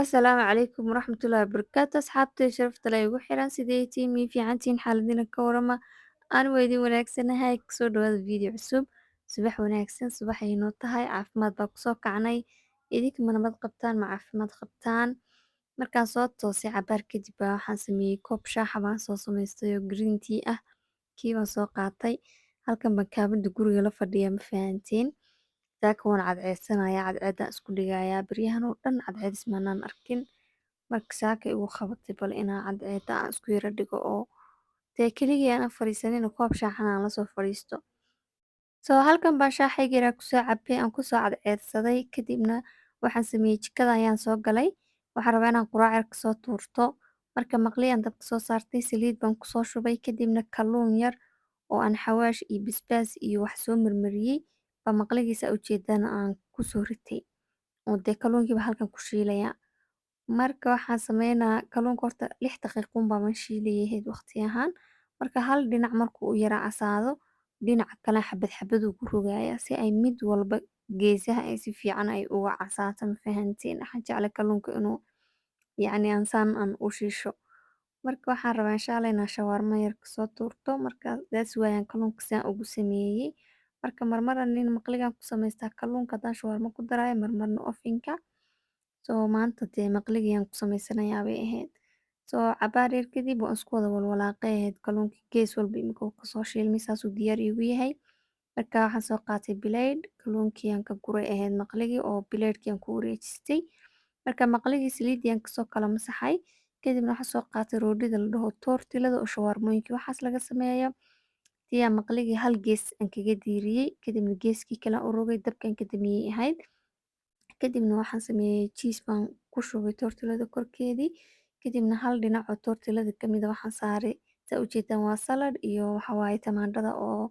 Asalaamu calaykum waraxmatullaahi wabarakaatu. Asxaabtay sharafta leh igu xiran, sidee tihiin? Mii fiicantiin? Xaaladina ka warama? Aan waa idin wanaagsanahay. Kusoo dhawaada video cusub. Subax wanaagsan, subax ay noo tahay, caafimaad baa kusoo kacnay. Idinka ma nabad qabtaan? Ma caafimaad qabtaan? Markaan soo toosay cabaar kadib baa waxaan sameeyey koob shaaxa baan soo samaystay oo green tea ah. Kii baan soo qaatay. Halkan baan kaabada guriga la fadhiya, ma fahanteen? Saaka waan cadceedsanaya, cadceedaan isku dhigayaa. Baryahan oo dhan cadceedis maanaan arkin. Marka saaka igu qabatay bal inaan cadceeda aan isku yara dhigo oo dee keligii aan fadhiisanin, koob shaaxana aan lasoo fadhiisto. So halkan baan shaaxayga yaraa kusoo cabay, aan kusoo cadceedsaday. Kadibna waxaan sameeyey, jikada ayaan soo galay. Waxaan rabaa inaan quraac yar kasoo tuurto. Marka maqliyaan dabka soo saartay, saliid baan kusoo shubay. Kadibna kalluun yar oo aan xawaash iyo basbaas iyo wax soo marmariyey baa maqligiisa ujeedana aan kusoo ritay, oo dee kalluunkiiba halkan ku shiilaya. Marka waxaan sameynaa, kalluunka horta 6 daqiiqo un baan shiilayay ahayd waqti ahaan. Marka hal dhinac markuu u yara casaado, dhinaca kale xabad xabad ugu rogaaya si ay mid walba geesaha ay si fiican ay uga casaato, ma fahanteen? Waxaan jeclay kalluunka inuu yacni aan saan aan u shiisho. Marka waxaan rabaa insha Allah inaan shawarma yar kasoo tuurto. Marka that's why aan kalluunka saan ugu sameeyey. Marka marmar nin maqligan ku samaystaa kalluunka haddaan shawarma ku daraayo, marmarna ovenka. So maanta dee maqligii aan ku samaysanayaa bay ahayd. So cabaar yar kadib waan isku wada walwalaaqay ahayd. Kalluunka gees walba imika uu kasoo shiilmay, saasuu diyaar iigu yahay. Marka waxaan soo qaatay plate, kalluunkii aan ka guray ahayd maqligii oo plate-kii aan ku wareejistay. Marka maqligii saliidii aan kasoo kala masaxay. Kadibna waxaan soo qaatay roodhida la dhaho tortillada oo shawarmooyinka waxaas laga sameeyo. Tii aan maqligii hal gees aan kaga diiriyey, kadibna geeskii kale aan u rogay, dabkaan ka damiyey ahayd. Kadibna waxaan sameeyey, cheese baan ku shubay tortillada korkeedii. Kadibna hal dhinac oo tortillada kamid ah waxaan saaray, saa ujeedaan, waa salad iyo waxa waaye tamaandhada oo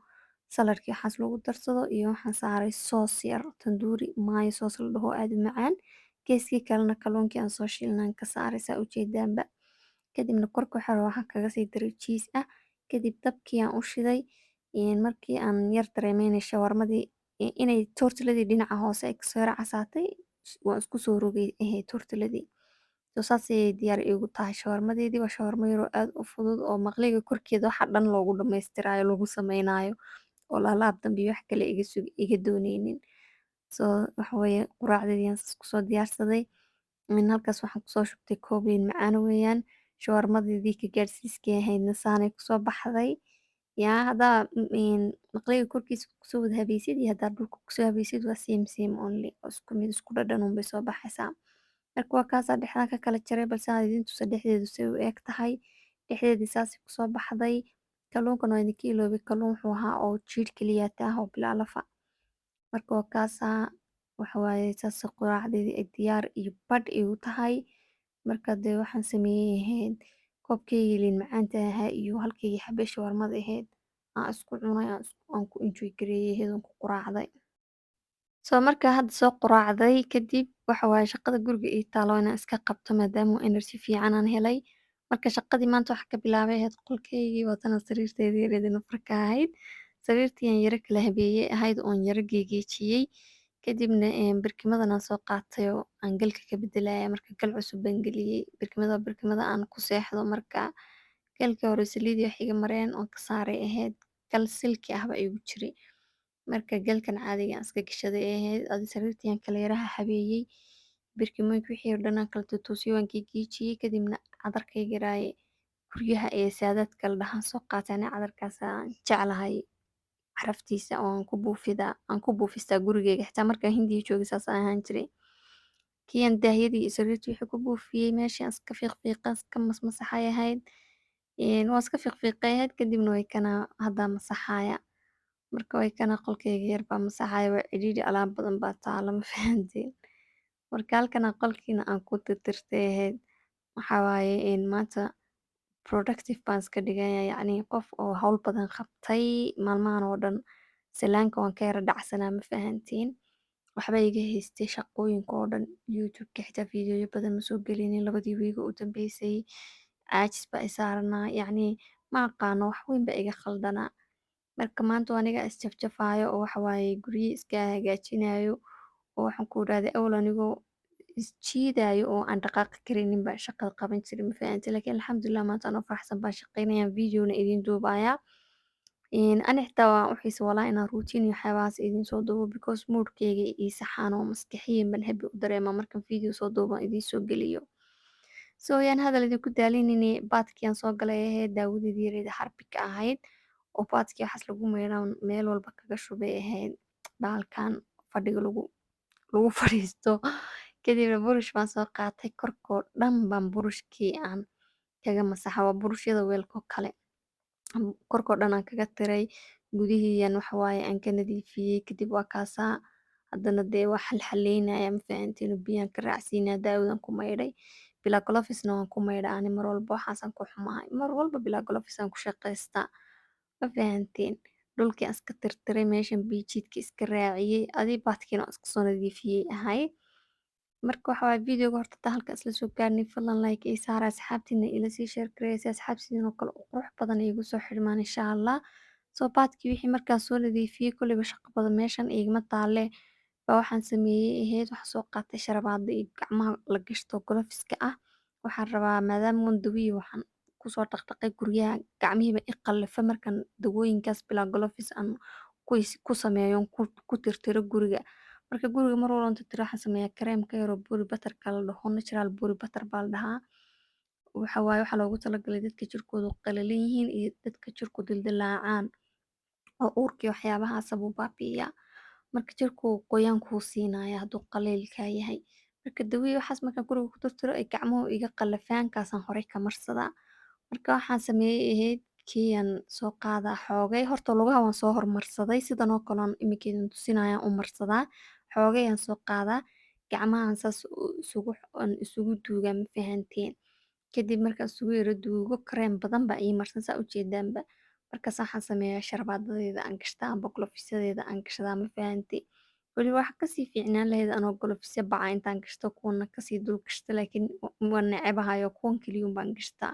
saladkii waxaas lagu darsado, iyo waxaan saaray sauce yar, tandoori mayo sauce la dhaho, aad u macaan. Geeskii kalena kalluunkii aan soo shiilnay aan ka saaray, saa ujeedaanba. Kadibna korka waxaan kaga sii daray cheese ah. Kadib dabkii aan u shiday. Markii aan yar dareemay inay shawarmadii, inay tortilladii dhinaca hoose ay kasoo yara casaatay, waan isku soo rogay ahayd tortilladii. So saas ayay diyaar iigu tahay shawarmadeedii. Waa shawarmo yar oo aad u fudud oo maqliga korkeeda waxa dhan loogu dhamaystirayo, lagu sameynaayo, oo laalaab dambe iyo wax kale iga sug iga dooneynin. So waxa weeye quraacdeedii aan saas kusoo diyaarsaday. Halkaas waxaan kusoo shubtay koob liin macaan weeyaan. Shawarmadeedii ka gaadhsiiskii ahaydna saanay kusoo baxday. Yaa haddaa maqliga korkiisa kusoo wada habaysid iyo haddaa dhulka kusoo habaysid, waa same same only, oo isku mid, isku dhadhan un bay soo baxaysaa. Marka waa kaasaa dhexdaan ka kala jaray, balse aan idin tusa dhexdeedu say u eg tahay. Dhexdeedii saasay kusoo baxday. Kalluunkan waa idinka iloobay. Kalluun wuxuu ahaa oo jiidh keliyaata ah oo bilaa lafa. Marka waa kaasaa, waxa waaye saas quraacdeedii ay diyaar iyo badh igu tahay. Marka dee waxaan sameeyey ahayd koobkaygii liin macaanta ahaa iyo halkaygii xabe shawarmada ahayd aan isku cunay, aan ku enjoy gareeyay ahayd, aan ku quraacday. So marka hadda soo quraacday kadib, waxa waaye shaqada guriga ii taalo inaan iska qabto, maadaama energy fiican aan helay. Marka shaqadii maanta waxaa ka bilaabay ahayd qolkaygii. Waatana sariirteedii yareed nafarka ahayd. Sariirtii aan yara kala habeeyey ahayd oon yara geegeejiyey. Kadibna barkimadan aan soo qaatay oo aan galka ka bedelaya. Marka gal cusub baan geliyey barkimada, barkimada aan ku seexdo. Marka galkii hore saliid wax iga mareen oon ka saaray ahayd, gal silki ah baa igu jiray. Marka galkan caadiga aan iska gashaday ay ahayd. Adi sariirtii aan kala yaraha habeeyey, barkimooyinka wixii oo dhan aan kala totoosiyey, waan giigiijiyey. Kadibna cadarkayga yaraaye guryaha ee saadaadka la dhahaan soo qaatay. Ani cadarkaas aan jeclahay caraftiisa oo aan ku buufidaa, aan ku buufistaa gurigeyga. Xitaa markaan Hindiya joogay saas aan ahaan jiray. Kii aan daahyadii iyo sariirtii wixii ku buufiyey, meeshii aan iska fiiqfiiqay, iska masmasaxay ahayd. Waan iska fiiqfiiqay ahayd. Kadibna way kana hadda masaxaya. Marka way kana qolkeyga yar baa masaxaya, waa cidhiidhi, alaab badan baa taalo, ma fahanteen? Marka halkan qolkiina aan ku tirtirtay ahayd. Waxaa waaye in maanta productive baan iska dhigaya, yacni qof oo hawl badan qabtay. Maalmahan oo dhan salaanka waan ka yara dhacsanaa, ma fahanteen? Waxba iga haystay shaqooyinka oo dhan. YouTube-ka xitaa fiidiyoyo badan ma soo gelinin 2dii wiig oo u dambeysay. Caajis baa i saaranaa, yacni ma aqaano, wax weyn baa iga khaldanaa. Marka maanta waa aniga isjafjafaayo oo waxa waaye guryihi iska hagaajinayo oo waxaan ku idhahday awal anigoo Isjiidayo oo aan dhaqaaqi karaynin baan shaqada qaban jiray, ma fahanteen? Laakiin alxamdulilah, maanta anoo faraxsan baan shaqeynaya, videona idin duubaya. Ani xitaa waan u xiisa walaa inaan routine iyo waxyaabahaas idin soo duubo, because moodkeyga ii saxaan oo maskaxiyan baan happy u dareemaa markaan video soo duubo aan idiin soo geliyo. So yaan hadal idinku daalinine, bathkii aan soo galay ahayd, daawadeedii yareed Harpic ahayd oo bathkii waxaas lagu maydhaan meel walba kaga shubay ahayd, bahalkan fadhiga lagu fadhiisto. Kadibna burush baan soo qaatay, korkoo dhan baan burushkii aan kaga masaxa. Waa burushyada weelka oo kale. Korkoo dhan aan kaga tiray, gudihiiyan waxa waaye aan ka nadiifiyey. Kadib waa kaasaa, haddana dee waa xalxaleynaya, ma fahanteen? Biyaan ka raacsiinaya daawadan ku maydhay. Bilaa gloves-na waan ku maydhaa ani mar walba. Waxaasaan ku xumahay, mar walba bilaa gloves aan ku shaqaystaa, ma fahanteen? Dhulkii aan iska tirtiray, meeshan biyo jiidka iska raaciyey, adii bathkiina waan iska soo nadiifiyey ahay. Marka waxa waaye, videoga horta taa halka isla soo gaarnay, fadlan like ii saara, asxaabtiina ila sii share gareeya si asxaabtiina oo kale u qurux badan iigu soo xidhmaan, insha Allah. Soo bathkii wixii markaas soo nadiifiyey, kolleyba shaqo badan meeshan igama taale, baa waxaan sameeyey ahayd, waxaan soo qaatay sharabaada iyo gacmaha la gashto gloveska ah. Waxaan rabaa, maadaama oon dawiyo waxaan kusoo dhaqdhaqay guryaha, gacmihiiba i qallafa markaan dawooyinkaas bilaa gloves aan ku sameeyo, ku tirtiro guriga. Marka guriga mar walba aan tirtiro, waxaan sameeyaa kareemka yar oo body butterka la dhaho, natural body butter baa la dhahaa. Waxa waaye, waxaa loogu talagalay dadka jirkoodu qalalan yihiin iyo dadka jirku dildilaacaan oo uurkii waxyaabahaas buu baabi'iyaa. Marka jirku qoyaan kuu siinaya hadduu qalaylkaa yahay. Marka dawiyo waxaas markaan guriga ku tirtiro ay gacmuhu iga qallafaan, kaasaan horey ka marsadaa. Marka waxaan sameeyey ahayd, kii aan soo qaadaa xoogay. Horta lugaha waan soo hormarsaday, sidan oo kale aan iminka idin tusinayaan u marsadaa. Xoogay aan soo qaadaa, gacmahan saas isugu aan isugu duugaa, ma fahanteen? Kadib markaan isugu yara duugo, kareem badan baa ii marsan, saa ujeedaanba. Markaas waxaan sameeyaa, sharabaadadeeda aan gashtaa amba glovesadeeda aan gashadaa, ma fahantay? Weliba waxa kasii fiicnaan lahayd anoo glovesya baca intaan gashto kuwana kasii dul gashto, laakiin waan necebahay oo kuwan keliyuun baan gashtaa.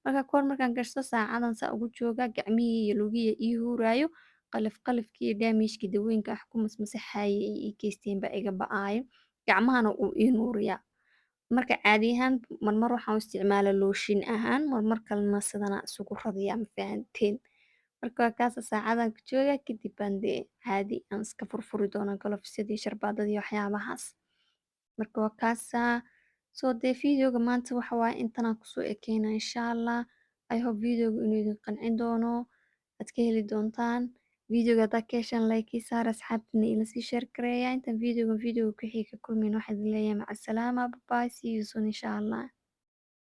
Marka kuwan markaan gashto, saacadan saa ugu joogaa, gacmihii iyo lugihii ii huuraayo, qalaf qalafkii iyo damage-kii dawooyinka wax ku masmasaxayay ay ii geysteen baa iga ba'aayo, gacmahana uu ii nuuriyaa. Marka caadi ahaan marmar waxaan u isticmaalaa lotion ahaan, marmar kalena sidan isugu radiyaa, ma fahanteen? Marka waa kaasa, saacadan ku joogaa, kadib baan dee caadi aan iska furfuri doonaa glovesyadii, sharbaadadii, waxyaabahaas. Marka waa kaasaa. Soo dee videoga maanta waxa waaye intanaan kusoo ekeyna, insha Allah. I hope videoga inuu idin qancin doono, aad ka heli doontaan. Videoga haddaad ka heshaan, like ii saar, asxaabtina ila sii share gareeya. Intaan videoga ku xiga ka kulmayno, waxaan idin leeyahay maca salaama, bye bye, see you soon, insha Allah.